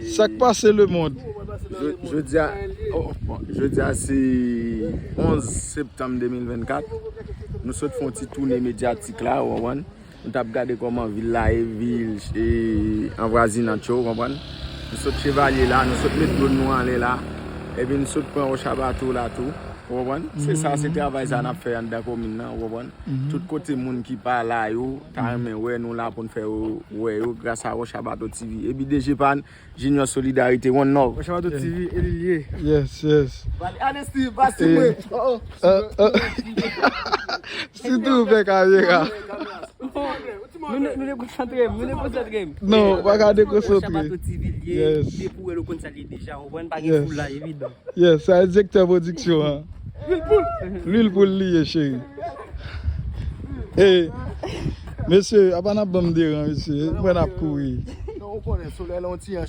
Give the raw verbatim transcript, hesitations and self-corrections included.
Sa k pase lemonn? Jodi a, oh, bon, jodi a se onz septanm de mil vennkat. Nou sot fè yon ti toune medyatik la, ou konprann? Nou t ap gade kòman vil la ye, vil e anvwazinant yo, ou konprann? Nou sot Chevalye la, nou sot met dwòn nou anlè la. Epi nou sot pran Wòch a Bato la tou, ou konprann? Se sa, se travay sa n ap fè anndan komin nan, ou konprann? Tout kote moun ki pa la yo ta renmen wè nou la pou n fè yo wè yo gras a Wòch a Bato T V. Epi D J pa n, Junior Solidarité, one love. Wòch a Bato T V, e li l ye. Yes, yes. Ale Steve, pase mwen. Si tou fè kamera. Nou dekonsantre m, nou dekonsantre m. Non, pa ka dekonsantre. Wòch a Bato T V l ye, Yes. Depi w wè l ou konn sa l ye deja, ou konprann pa gen Yes. Foul la evidan. Yes, sa e direktè pwodiksyon an. Lwil poul li ye, cheri. E mesye, apa n ap ban m deran, mesye? Mwen ap kouri. Non, ou konnen, solèy la yon ti jan